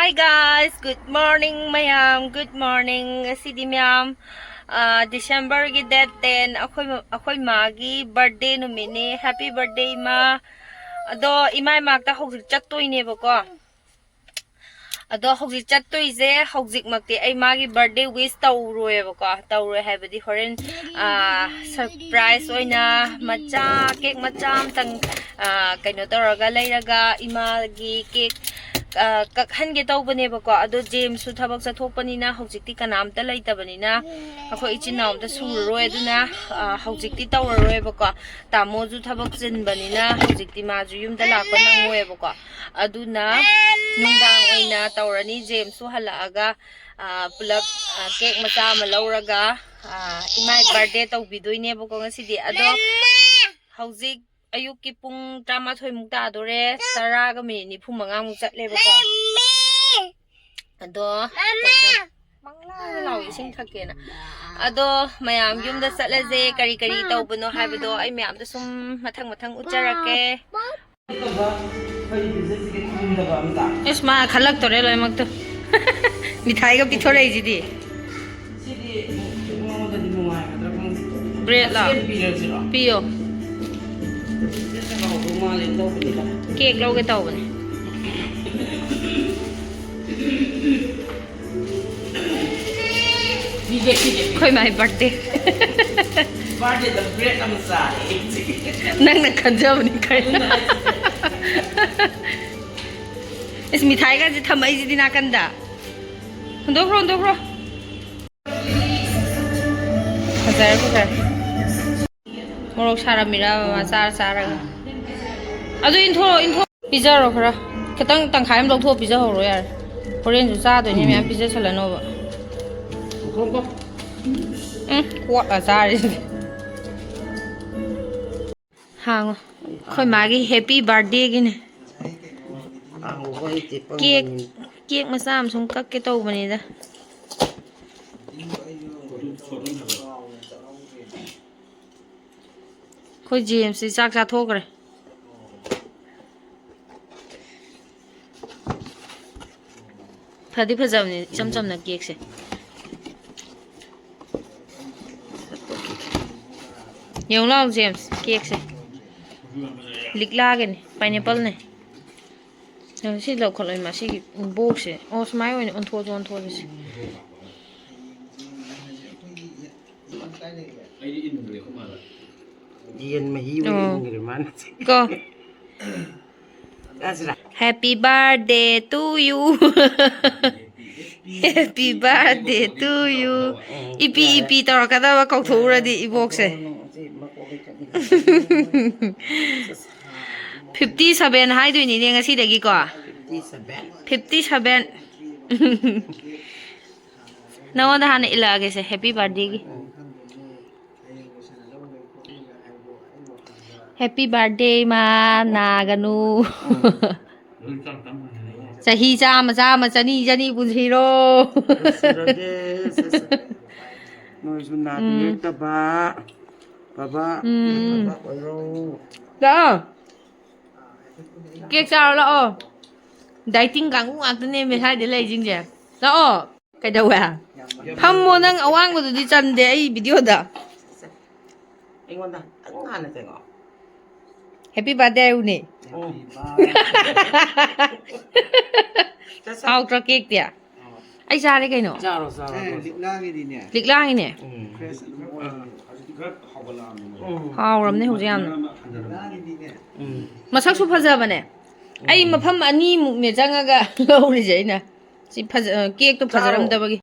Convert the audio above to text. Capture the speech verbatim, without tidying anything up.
Hi guys, good morning ꯃꯌꯥꯝ, good morning꯫ ꯉꯁꯤꯗꯤ ꯃꯌꯥꯝ, ꯑꯥ, December ꯒꯤ date ten, ꯑꯩꯈꯣꯏ, ꯑꯩꯈꯣꯏ ꯃꯥꯒꯤ birthday ꯅꯨꯃꯤꯠꯅꯤ꯫ Happy birthday ꯏꯃꯥ꯫ ꯑꯗꯣ ꯏꯃꯥ ꯏꯃꯥꯛꯇ ꯍꯧꯖꯤꯛ ꯆꯠꯇꯣꯏꯅꯦꯕꯀꯣ꯫ ꯑꯗꯣ ꯍꯧꯖꯤꯛ ꯆꯠꯇꯣꯏꯁꯦ, ꯍꯧꯖꯤꯛꯃꯛꯇꯤ ꯑꯩ ꯃꯥꯒꯤ birthday wish ꯇꯧꯔꯣꯏꯕꯀꯣ꯫ ꯇꯧꯔꯣꯏ ꯍꯥꯏꯕꯗꯤ ꯍꯣꯔꯦꯟ, ꯑꯥ, surprise ꯑꯣꯏꯅ ꯃꯆꯥ, cake ꯃꯆꯥ ꯑꯝꯇꯪ, ꯑꯥ, ꯀꯩꯅꯣ ꯇꯧꯔꯒ ꯂꯩꯔꯒ ꯏꯃꯥꯒꯤ cake, ꯑꯥ, ꯀꯛꯍꯟꯒꯦ ꯇꯧꯕꯅꯦꯕꯀꯣ꯫ ꯑꯗꯣ ꯖꯦꯝꯁꯁꯨ ꯊꯕꯛ ꯆꯠꯊꯣꯛꯄꯅꯤꯅ ꯍꯧꯖꯤꯛꯇꯤ ꯀꯅꯥꯝꯇ ꯂꯩꯇꯕꯅꯤꯅ ꯑꯩꯈꯣꯏ ꯏꯆꯤꯟ ꯏꯅꯥꯎ ꯑꯝꯇ ꯁꯨꯔꯔꯣꯏ꯫ ꯑꯗꯨꯅ, ꯑꯥ, ꯍꯧꯖꯤꯛꯇꯤ ꯇꯧꯔꯔꯣꯏꯕꯀꯣ꯫ ꯇꯥꯃꯣꯁꯨ ꯊꯕꯛ ꯆꯤꯟꯕꯅꯤꯅ ꯍꯧꯖꯤꯛꯇꯤ ꯃꯥꯁꯨ ꯌꯨꯝꯗ ꯂꯥꯛꯄ ꯅꯪꯉꯣꯏꯕꯀꯣ꯫ ꯑꯗꯨꯅ ꯅꯨꯡꯗꯥꯡ ꯑꯣꯏꯅ ꯇꯧꯔꯅꯤ꯫ ꯖꯦꯝꯁꯁꯨ ꯍꯜꯂꯛꯑꯒ, ꯑꯥ, ꯄꯨꯂꯞ, ꯑꯥ, cake ꯃꯆꯥ ꯑꯃ ꯂꯧꯔꯒ, ꯑꯥ, ꯏꯃꯥꯏ birthday ꯇꯧꯕꯤꯗꯣꯏꯅꯦꯕꯀꯣ ꯉꯁꯤꯗꯤ꯫ ꯑꯗꯣ ꯍꯧꯖꯤꯛ ꯑꯌꯨꯛꯀꯤ ꯄꯨꯡ ꯇꯔꯥꯃꯥꯊꯣꯏꯃꯨꯛ ꯇꯥꯗꯣꯔꯦ, ꯇꯔꯥꯒ minute ꯅꯤꯐꯨ ꯃꯉꯥꯃꯨꯛ ꯆꯠꯂꯦꯕꯀꯣ꯫ ꯑꯗꯣ ꯃꯪꯂꯥꯎ ꯂꯥꯎ ꯏꯁꯤꯡ ꯊꯛꯀꯦꯅ꯫ ꯑꯗꯣ ꯃꯌꯥꯝ ꯌꯨꯝꯗ ꯆꯠꯂꯁꯦ, ꯀꯔꯤ ꯀꯔꯤ ꯇꯧꯕꯅꯣ ꯍꯥꯏꯕꯗꯣ ꯑꯩ ꯃꯌꯥꯝꯗ ꯁꯨꯝ ꯃꯊꯪ ꯃꯊꯪ ꯎꯠꯆꯔꯛꯀꯦ꯫ ꯏꯁ, ꯃꯥ ꯈꯜꯂꯛꯇꯣꯔꯦ ꯂꯣꯏꯅꯃꯛꯇꯣ꯫ ꯃꯤꯊꯥꯏꯒ ꯄꯤꯊꯣꯔꯛꯏꯁꯤꯗꯤ꯫ ꯁꯤꯗꯤ ꯃꯉꯣꯟꯗꯗꯤ ꯅꯨꯡꯉꯥꯏꯒꯗ꯭ꯔꯥ ꯈꯪꯗꯦ꯫ Bread ꯂꯣ? ꯁꯦꯝ ꯄꯤꯔꯁꯤꯔꯣ? ꯄꯤꯌꯣ꯫ ꯁꯤꯗ ꯍꯥꯎꯗꯧ ꯃꯥꯜꯂꯦ ꯇꯧꯕꯅꯤꯗ꯫ Cake ꯂꯧꯒꯦ ꯇꯧꯕꯅꯦ꯫ ꯄꯤꯒꯦ, ꯄꯤꯒꯦ꯫ ꯑꯩꯈꯣꯏ ꯃꯥꯏ birthday꯫ Birthday ꯗ bread ꯑꯃ ꯆꯥꯔꯦ ꯑꯩꯁꯦ꯫ ꯅꯪꯅ ꯈꯟꯖꯕꯅꯤ ꯀꯩꯅꯣ꯫ ꯑꯗꯨꯅ ꯍꯥꯏꯁꯦ꯫ ꯏꯁ, ꯃꯤꯊꯥꯏꯒꯁꯦ ꯊꯝꯃꯛꯏꯁꯤꯗꯤ ꯅꯥꯀꯟꯗ꯫ ꯍꯨꯟꯗꯣꯛꯈ꯭ꯔꯣ, ꯍꯨꯟꯗꯣꯛꯈ꯭ꯔꯣ꯫ ꯐꯖꯔꯦ, ꯐꯖꯔꯦ꯫ ꯃꯣꯔꯣꯛ ꯁꯥꯔꯝꯃꯤꯔꯕ ꯃꯥ ꯆꯥꯔ ꯆꯥꯔꯒ? ꯑꯗꯨ ꯏꯟꯊꯣꯛꯑꯣ, ꯏꯟꯊꯣꯛꯑꯣ꯫ ꯄꯤꯖꯔꯣ ꯈꯔ꯫ ꯈꯤꯇꯪ ꯇꯪꯈꯥꯏ ꯑꯃ ꯂꯧꯊꯣꯛꯑ ꯄꯤꯖꯍꯧꯔꯣ ꯌꯥꯔꯦ꯫ ꯍꯣꯔꯦꯟꯁꯨ ꯆꯥꯗꯣꯏꯅꯦ ꯃꯌꯥꯝ, ꯄꯤꯖꯁꯜꯂꯅꯣꯕ꯫ ꯎꯝ, ꯀꯣꯠꯂ ꯆꯥꯔꯤꯁꯤꯗꯤ꯫ ꯍꯥꯡꯉꯣ꯫ ꯑꯩꯈꯣꯏ ꯃꯥꯒꯤ happy birthday ꯒꯤꯅꯦ꯫ Cake, cake ꯃꯆꯥ ꯑꯃ ꯁꯨꯝ ꯀꯛꯀꯦ ꯇꯧꯕꯅꯤꯗ꯫ ꯑꯩꯈꯣꯏ ꯖꯦꯝꯁꯁꯤ ꯆꯥꯛ ꯆꯥꯊꯣꯛꯈ꯭ꯔꯦ꯫ ꯐꯗꯤ ꯐꯖꯕꯅꯦ, ꯏꯆꯝ ꯆꯝꯅ ꯀꯦꯛꯁꯦ꯫ ꯌꯦꯡꯉꯨ ꯂꯥꯎ, ꯖꯦꯝꯁ, ꯀꯦꯛꯁꯦ꯫ ꯂꯤꯛꯂꯥꯒꯤꯅꯤ, ꯄꯥꯏꯅꯦꯄꯜꯅꯦ꯫ ꯁꯤ ꯂꯧꯈꯠꯂꯣ, ꯏꯃꯥ, ꯁꯤꯒꯤ ꯕꯣꯛꯁꯁꯦ꯫ ꯑꯣ, ꯁꯨꯃꯥꯏꯅ ꯑꯣꯏꯅ ꯑꯣꯟꯊꯣꯛꯑꯁꯨ ꯑꯣꯟꯊꯣꯛꯑꯁꯤ꯫ ꯌꯦꯟ ꯃꯍꯤ ꯑꯣꯏꯅ ꯑꯣ꯫ ꯏꯟꯈ꯭ꯔꯦ ꯃꯥꯅ꯫ ꯀꯣ꯫ ꯆꯥꯁꯤꯔꯥ? Happy birthday to you. Happy birthday to you. ꯏꯄꯤ ꯏꯄꯤ ꯇꯧꯔꯛꯀꯗꯕ ꯀꯧꯊꯣꯛꯎꯔꯗꯤ ꯏꯕꯣꯛꯁꯦ꯫ Fifty seven ꯍꯥꯏꯗꯣꯏꯅꯤꯅꯦ ꯉꯁꯤꯗꯒꯤꯀꯣ꯫ Fifty seven. Fifty seven. ꯅꯉꯣꯟꯗ ꯍꯥꯟꯅ ꯏꯜꯂꯛꯑꯒꯦꯁꯦ, happy birthday ꯒꯤ꯫ Happy birthday, ꯏꯃꯥ, ꯅꯥꯒꯅꯨ꯫ ꯆꯍꯤ ꯆꯥꯝꯃ, ꯆꯥꯝꯃ, ꯆꯅꯤ, ꯆꯅꯤ ꯄꯨꯟꯁꯤꯔꯣ꯫ ꯄꯨꯟꯁꯤꯔꯒꯦ, ꯁꯦ, ꯁꯦ꯫ ꯅꯣꯏꯁꯨ ꯅꯥꯗ ꯎꯝ꯫ ꯌꯦꯛꯇꯕ, ꯕꯕꯥ, ꯎꯝ꯫ ꯑꯐꯕ ꯑꯣꯏꯔꯣ꯫ ꯂꯥꯛꯑꯣ꯫ ꯀꯦꯛ ꯆꯥꯔꯣ ꯂꯥꯛꯑꯣ꯫ Dieting ꯀꯥꯡꯕꯨ ꯉꯥꯛꯇꯅꯦꯃꯦ ꯁ꯭ꯋꯥꯏꯗ ꯂꯩꯁꯤꯡꯁꯦ꯫ ꯂꯥꯛꯑꯣ꯫ ꯀꯩꯗꯧꯋꯦ? ꯐꯝꯃꯣ, ꯅꯪ ꯑꯋꯥꯡꯕꯗꯨꯗꯤ ꯆꯟꯗꯦ ꯑꯩ video ꯗ꯫ ꯑꯩꯉꯣꯟꯗ ꯈꯤꯇꯪ ꯍꯥꯟꯅ ꯆꯪꯉꯛꯑꯣ꯫ Happy birthday ꯍꯥꯏꯌꯨꯅꯦ꯫ ꯎꯝ꯫ ꯍꯥꯎꯇ꯭ꯔꯣ ꯀꯦꯛꯇꯤ? ꯑꯩ ꯆꯥꯔꯦ ꯀꯩꯅꯣ꯫ ꯆꯥꯔꯣ, ꯆꯥꯔꯣ, ꯑꯦ, ꯆꯥꯔꯣ꯫ ꯂꯤꯛꯂꯥꯒꯤꯗꯤꯅꯦ꯫ ꯂꯤꯛꯂꯥꯒꯤꯅꯦ꯫ ꯎꯝ꯫ Fresh ꯑꯗꯨꯝ ꯑꯣꯏꯕꯅꯦ꯫ ꯍꯧꯖꯤꯛꯇꯤ ꯈꯔ ꯍꯧꯒꯠꯂꯛꯑꯕꯅꯦ ꯃꯣꯏ꯫ ꯎꯝ꯫ ꯍꯥꯎꯔꯕꯅꯦ ꯍꯧꯖꯤꯛ ꯌꯥꯝꯅ꯫ ꯍꯟꯊꯔꯕꯅꯦ꯫ ꯂꯤꯛꯂꯥꯒꯤꯗꯤꯅꯦ꯫ ꯎꯝ꯫ ꯃꯁꯛꯁꯨ ꯐꯖꯕꯅꯦ꯫ ꯑꯩ ꯃꯐꯝ ꯑꯅꯤꯃꯨꯛꯅꯦ ꯆꯪꯉꯒ ꯂꯧꯔꯤꯁꯦ ꯑꯩꯅ꯫ ꯁꯤ ꯐꯖ-, ꯀꯦꯛꯇꯣ ꯐꯖꯔꯝꯗꯕꯒꯤ꯫